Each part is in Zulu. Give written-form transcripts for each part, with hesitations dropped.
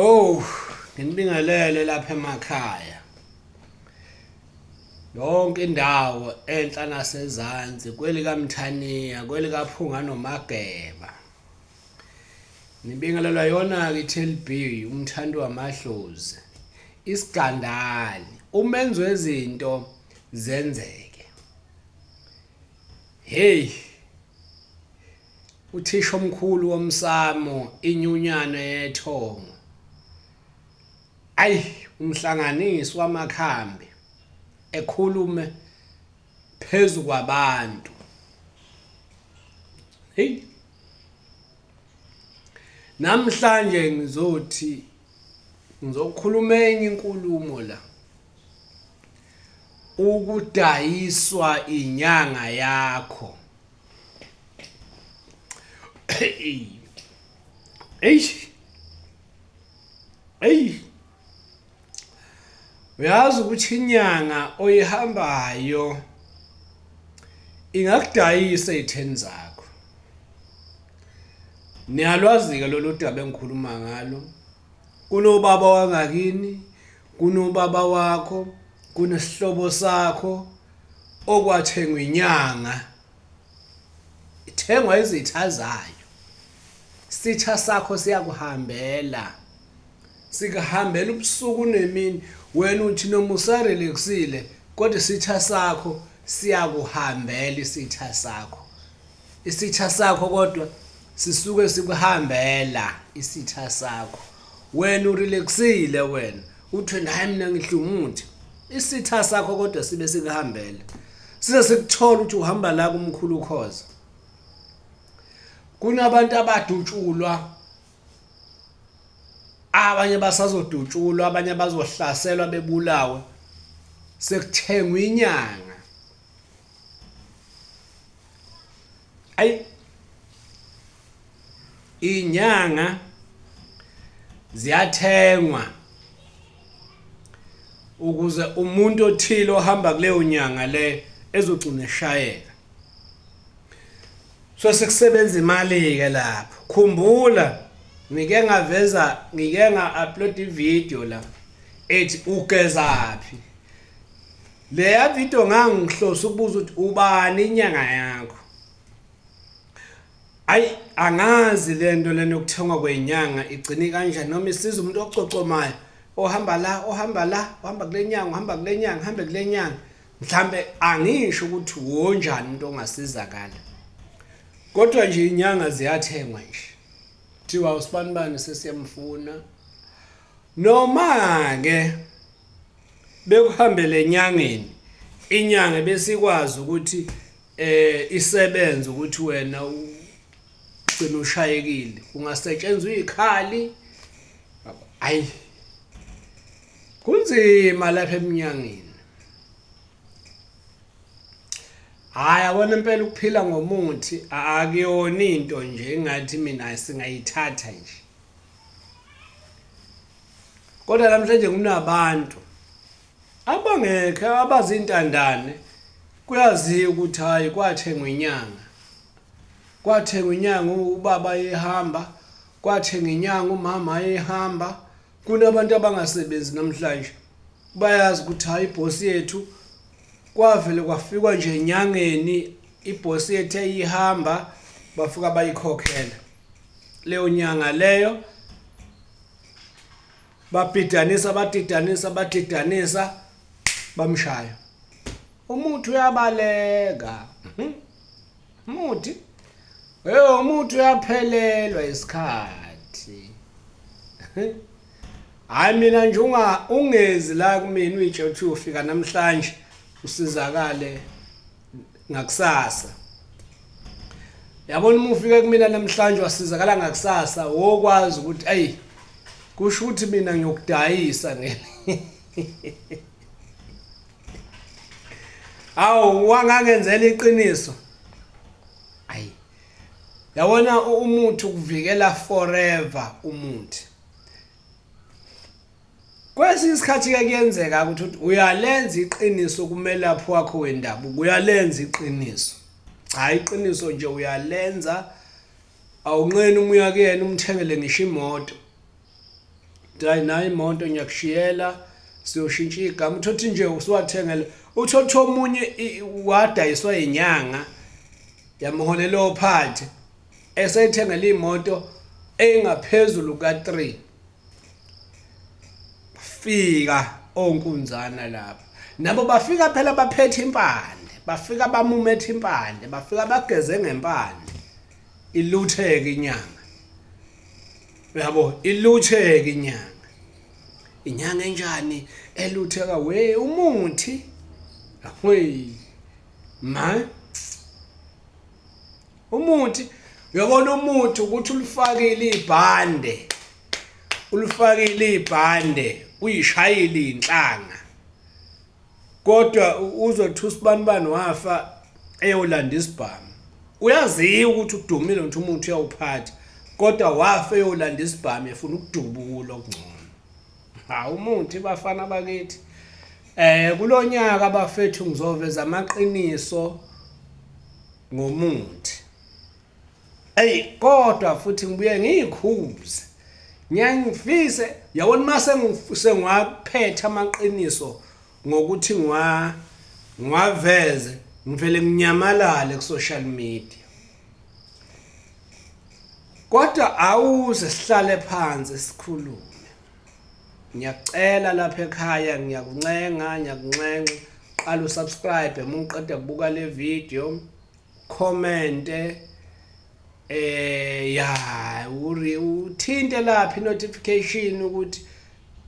Oh, nginibingelele lapha emakhaya. Yonke indawo enhla nasezansi kwelikaMthaniya, kwelikaPhunga noMageba. Nibingelelwa yona-ke i-TLB, umthandi wamadlozi. Isigandali, umenzi wezinto zenzeke. Hey, uthisha omkhulu womsamo, inyunyana yethongo. Ayi, umhlanganisi wamakhambi ekhulume phezu kwabantu. Hey, namhlanje ngizothi ngizokhuluma enye inkulumo la. Ukudayiswa inyanga yakho. Eish. Ey. Uyazi ukuthi inyanga oyihambayo ingakudayisa ezitheni zakho. Niyalwazi ke lolu daba engikhuluma ngalo. Kunobaba wangakini, kunobaba wakho, kunesihlobo sakho okwathengwa inyanga. Ithengwa izitha zayo. Sitha sakho siyakuhambela. Sikuhambela ubusuku nemini, wena uthi noma usarelaxile kodwa isitha sakho siyakuhambela. Isitha sakho, isitha sakho kodwa sisuke sikuhambela isitha sakho. Wena urelaxile, wena uthi hayi mina ngihlumuthi, isitha sakho kodwa sibe sikuhambela. Size sikuthola ukuthi uhamba la kumkhulu Khoza. Kunabantu abadutshulwa, abanye basazodutshulwa, abanye bazohlaselwa bebulawe, sekuthengwa inyanga. Ayi, inyanga ziyathengwa ukuze umuntu othile ohamba kuleyo nyanga le ezogcina eshayeka. So sekusebenza imali ke lapho. Khumbula ngike ngaveza, ngike nga-upload ivideo la ethi ugezaphi. Leya video ngangihlosa ukubuza ukuthi ubani inyanga yakho. Ayi, angazi lento lena yokuthengwa kwenyanga igcine kanjani, noma isiza umuntu ococomayo ohamba la, ohamba la, ohamba kule nyanga, ohamba kule nyanga, hambe kule nyanga. Mhlambe angisho ukuthi wonjani umuntu ongasizakala, kodwa nje inyanga ziyathengwa nje. Kuthiwa usibanibani sesiyamfuna, noma ke bekuhambele enyangeni, inyanga besikwazi ukuthi isebenze ukuthi wena ugcina ushayekile, ungasetshenzwa izikhali. Ayi, kunzima lapha eminyangeni. Hayi, yabona impela ukuphila ngomuthi akuyona into nje engathi mina singayithatha nje. Kodwa namhlanje kunabantu abangekho abazintandane, kuyaziwa ukuthi hayi kwathengwa inyanga, kwathengwa inyanga ubaba ehamba, kwathengwa inyanga umama ehamba. Kunabantu abangasebenzi namhlanje, bayazi ukuthi hayi ibhosi yethu kwavele kwafikwa nje enyangeni, ibhosi yethu eyihamba, bafika bayikhokhela leyo nyanga leyo, babhidanisa, badidanisa, badidanisa, bamshaya. Umuthi uyabaleka, umuthi umuthi uyaphelelwa isikhathi. Hayi mina nje ungezi la kumina uyitshe uthi ufika namhlanje usizakale ngakusasa. Yabona uma ufika kumina namhlanje wasizakala ngakusasa, wokwazi ukuthi ayi kusho ukuthi mina ngiyokudayisa ngene. Awu, wangangenzela iqiniso. Ayi, yabona umuthi ukuvikela forever umuthi. Kwesinye isikhathi ke kuyenzeka ukuthi uyalenza iqiniso kumelaphi wakho wendabuko, uyalenza iqiniso. Cha, iqiniso nje uyalenza, awunqeni uma uya kuyena umthengele ngisho imoto. Hayi, nayo imoto ngiyakushiyela, siyoshintsha igama. Uthothi nje usuwathengele, uthothi omunye wadayiswa inyanga yamholela ophathe eseyithengela imoto engaphezulu ka3. Fika onkunzana lapha nabo bafika phela baphethe impande, bafika bamumethe impande, bafika bageze ngempande. Ilutheke inyanga, uyabo, ilutheke inyanga. Inyanga enjani elutheka? We umuthi, we ma umuthi, uyabona umuthi ukuthi ulifakile ibhande, ulifakile ibhande, uyishayile inhlanga, kodwa uzothi usibanibani wafa eyolanda isibhamu. Uyaziwa ukuthi udumile ukuthi umuntu uyawuphatha, kodwa wafa eyolanda isibhamu efuna ukudubula okungcono. Ha, umuthi bafana bakithi. Kulonyaka bafethu ngizoveza amaqiniso ngomuthi. Ey, kodwa futhi ngibuye ngiyikhuze, ngiyangifise yabona mase sengiwaphethe amaqiniso ngokuthi ngiwaveze, ngivele nginyamalale ku social media. Kodwa awuze sihlale phansi sikhulume. Ngiyacela lapha ekhaya, ngiyakuncenga, ngiyakunxenxa, qala usubscribe uma uqeda kubuka le video, comment, ya uthinte lapha notification ukuthi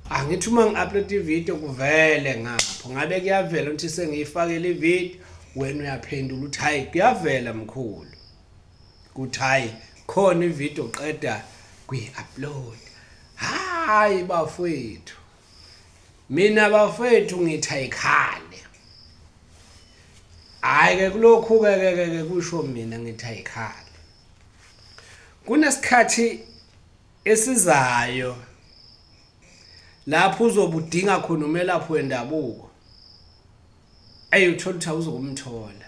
angithi uma ngiupload ivideo kuvele ngapho. Ngabe kuyavela ukuthi sengiyifakele ivideo, wena uyaphendula uthi hayi kuyavela mkhulu, kuthi hayi khona ivideo qeda kuyi-upload. Hayi bafowethu, mina bafowethu ngithi ayikhale. Hayi ke kulokhu ke kusho mina ngithi ayikhale. Kunesikhathi esizayo lapho uzobe udinga khona umelaphi wendabuko, uthola ukuthi awuzokumthola.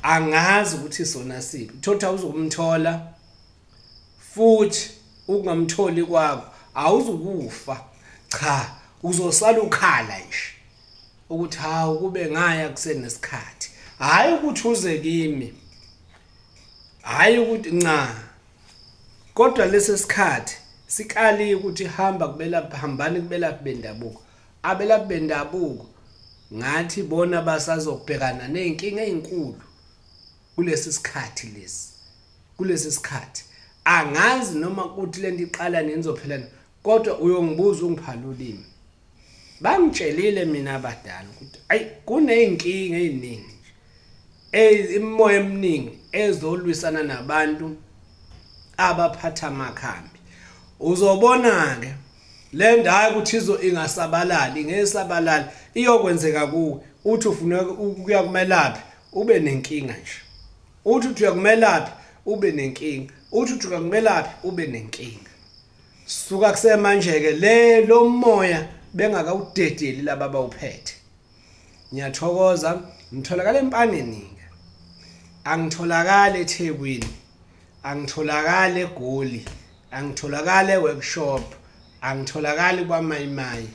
Angazi ukuthi sona siphi, uthola ukuthi awuzokumthola, futhi ukungamtholi kwakho awuzukufa, cha, uzosala ukhala nje ukuthi hawu kube ngaya kusenesikhathi. Hayi ukuthi uze kimi, hayi ukuthi nca, kodwa lesi sikhathi sikali ukuthi hamba kubelaphi, hambani kubelaphi bendabuko. Abelaphi bendabuko ngathi bona basazobhekana nezinkinga ezinkulu kulesi sikhathi lesi, kulesi sikhathi. Angazi noma kuthi lento iqala nini izophela, kodwa uyongibuza ungiphala ulimi. Bangitshelile mina abadala ukuthi ayi kuneyinkinga eziningi nje, imimoya eminingi ezolwisana nabantu abaphatha amakhambi. Uzobona ke le ndawo ukuthi izo ingasabalali, ingesabalali iyokwenzeka kuwe. Uthi ufuna ukuya kumelaphi ube nenkinga nje, uthi uya kumelaphi ube nenkinga, uthi uya kumelaphi ube nenkinga. Suka kusemanje ke le lo moya bengakawudedeli laba abawuphethe. Ngiyathokoza, ngitholakala eMpangeni, angitholakala eThekwini, angitholakala eGoli, angitholakala eworkshop, angitholakali kwaMayimayi,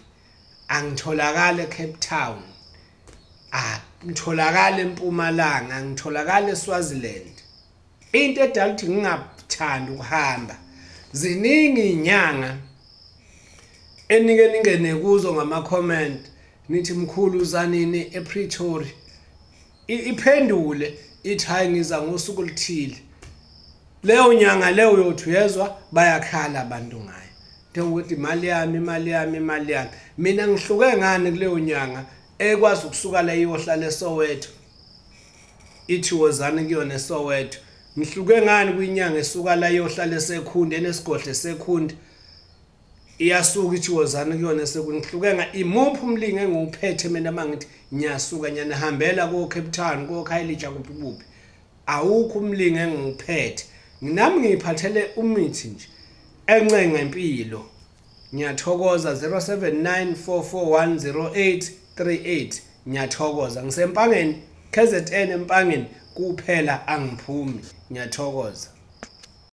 angitholakala eCape Town, angitholakala eMpumalanga, angitholakala eSwaziland. Into edala ukuthi ngingathandi ukuhamba, ziningi inyanga enike ningene kuzo ngama comment nithi mkhulu uzanini ePretoria, iphendule ithi hayi ngiza ngosuku oluthile. Leyo nyanga leyo uyothi uyezwa bayakhala abantu ngayo, njengokuthi imali yami, imali yami, imali yami. Mina ngihluke ngani kuleyo nyanga ekwazi ukusuka la iyohlala eSoweto, ithi wozani kuyona eSoweto? Ngihluke ngani kwinyanga esuka la iyohlala eSekhunde, enesigodlo eSekhunde, iyasuka ithi wozani kuyona eSekhunde? Ngihluke nga imuphi umlingi engiwuphethe mina mangithi ngiyasuka ngiyanihambela ko Cape Town, ko Khayelitsha, kuphi kuphi? Awukho umlingi engiwuphethe. Nami ngiyiphathele umithi nje encenga impilo. Ngiyathokoza. 0794410838. Ngiyathokoza. NgiseMpangeni, KZN eMpangeni kuphela, angiphumi. Ngiyathokoza.